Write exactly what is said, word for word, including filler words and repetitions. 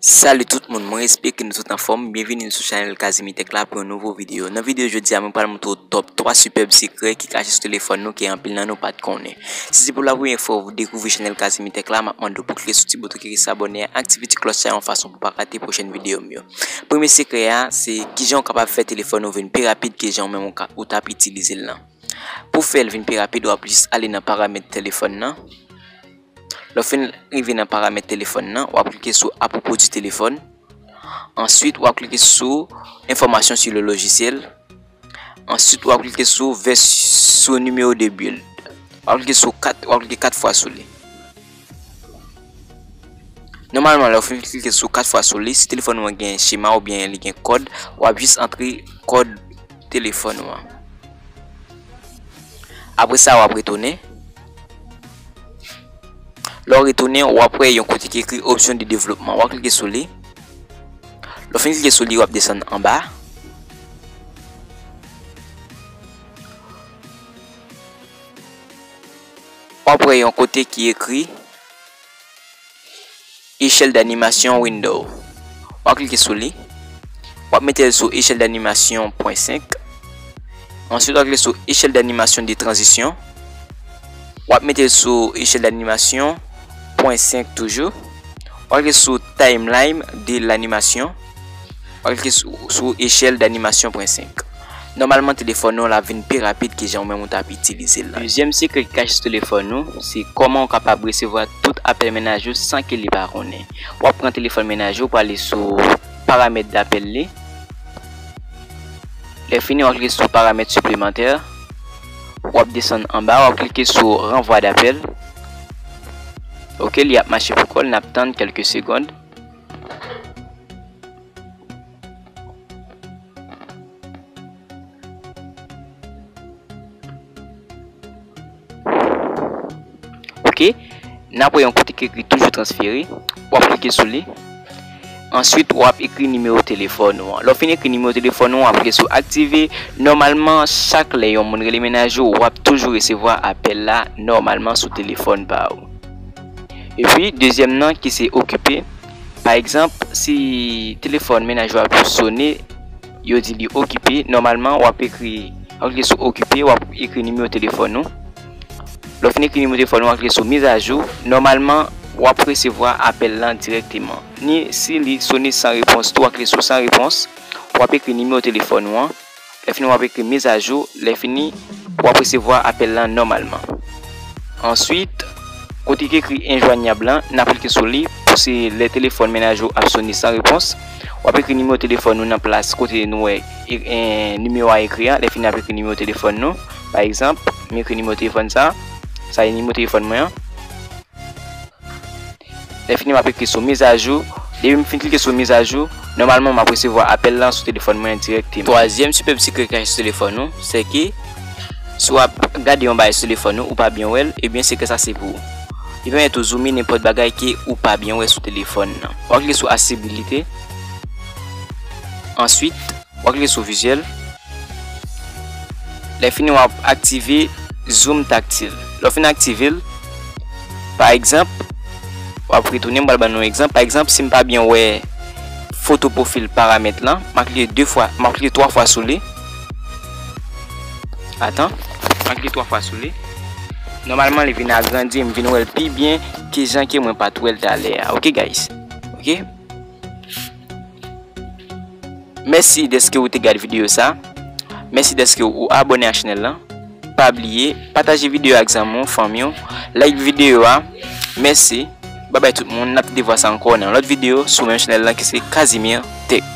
Salut tout moun, mwen espere ke nou tout anfòm. Byenvini sou chanèl Casimir Tech la pou yon nouvo videyo. Nan videyo jodi a, mwen pral montre w top twa sipèb sekrè ki kache sou telefòn nou ke anpil nan nou pa t konnen. Si se pou la premyè fwa ou dekouvri chanèl Casimir Tech la, m ap mande w pou klike sou ti bouton ki ekri s'abonner a, aktive ti klòch sa yon fason pou pa rate pwochèn videyo m yo. Premye sekrè a, se kijan w kapab fè telefòn ou vin pi rapid ke jan ou menm ou ka, ou t ap itilize l lan. Pou fè l vin pi rapid, w ap jis ale nan paramèt telefòn nan. Lè w fin rive nan paramèt telefòn nan, w ap klike sou apwopo di telefòn. Answit, w ap klike sou enfòmasyon sou le logiciel. Answit, w ap klike sou vès-, sou nimewo de build. W ap klike sou kat, w ap klike kat fwa sou li. Nòmalman, lè w fin klike sou kat fwa sou li, si telefòn ou an gen chema oubyen li gen kòd, w ap jis antre kòd telefòn ou an. Apre sa, w ap retounen. Lè w retounen, w ap wè yon kote ki ekri option de développement. W ap klike sou li. Lè w fin klike sou li, w ap desann anba. W ap wè yon kote ki ekri échelle d'animation window. W ap klike sou li. W ap mete l sou échelle d'animation pwen senk. Answit, w ap klike sou échelle d'animation de transition. W ap mete l sou échelle d'animation pwen senk toujou. W ap klike sou timeline de l'animation. W ap klike sou, sou échelle d'animation pwen senk. Nòmalman, telefòn ou la vin pi rapid ke jan ou menm ou t ap itilize l la. Dezyèm sekrè ki kache sou telefòn ou, se kòman ou kapab resevwa tout apèl mennaj ou san ke li pa konnen. W ap pran telefòn mennaj ou, w prale sou paramèt dapèl li. Lè fini, w ap klike sou paramèt siplemantè. W ap desann anba, w ap klike sou ranvwa dapèl. Oke, li ap mache pou kò l, n ap tann kèlke segonn. Oke, n ap wè yon kote ki ekri toujou transfere. W ap klike sou li. Answit, w ap ekri nimewo telefòn ou an. Lè w fin ekri nimewo telefòn ou an, w ap klike sou aktive. Nòmalman, chak lè yon moun rele mennaj ou, w ap toujou resevwa apèl la nòmalman sou telefòn pa ou. Epi, dezyèm nan ki se okipe. Pa egzanp, si telefòn mennaj ou ap sone, yo di li okipe, nòmalman, w ap ekri, w ap klike sou okipe, w ap ekri nimewo telefòn ou. Lè w fin ekri nimewo telefòn ou, w ap klike sou mizajou. Nòmalman, w ap resevwa apèl lan dirèkteman. Ni si li sone san repons tou, w ap klike sou san repons. W ap ekri nimewo telefòn ou an. Lè fini, w ap ekri mizajou. Lè fini, w ap resevwa apèl lan nòmalman. Answit, kote ki ekri enjwanyab lan, n ap klike sou li pou se lè telefòn mennaj ou ap sone san repons. W ap ekri nimewo telefòn ou nan plas kote nou wè e, e, nimewo a ekri a. Lè fini, n ap ekri nimewo telefòn nou. Pa egzanp, m ekri nimewo telefòn sa. Sa e nimewo telefòn mwen an. Lè fini, m ap klike sou mizajou. Depi m fin klike sou mizajou, nòmalman, m ap resevwa apèl lan sou telefòn mwen dirèkteman. Twazyèm sipèb sekrè ki kache sou telefòn ou, se ke si w ap gade yon bagay sou telefòn ou, ou pa byen wè l, ebyen, sekrè sa se pou ou. Li pèmèt ou zoome nenpòt bagay ke ou pa byen wè sou telefòn nan. W ap klike sou accessibilité. Answit, w ap klike sou vizyèl. Lè fini, w ap aktive zoom taktil. Lè w fin aktive l, pa egzanp, w ap retounen, m pral ban nou yon egzanp. Pa egzanp, si m pa byen wè foto pwofil paramèt lan, m ap klike de fwa, m ap klike twa fwa sou li. Atan, m ap klike twa fwa sou li. Nòmalman, li vin agrandi, m vin wè l pi byen ke jan ke mwen pa t wè l talè a. Oke, guys? Oke? Mèsi dèske ou te gade videyo sa. Mèsi dèske ou abòne ak chanèl lan. Pa bliye, pataje videyo ak zanmi w, fanmi w, like videyo a. Mèsi. Babay tout moun, n ap tande vwa sa ankò nan lòt videyo sou menm chanèl lan ki se Casimir Tech.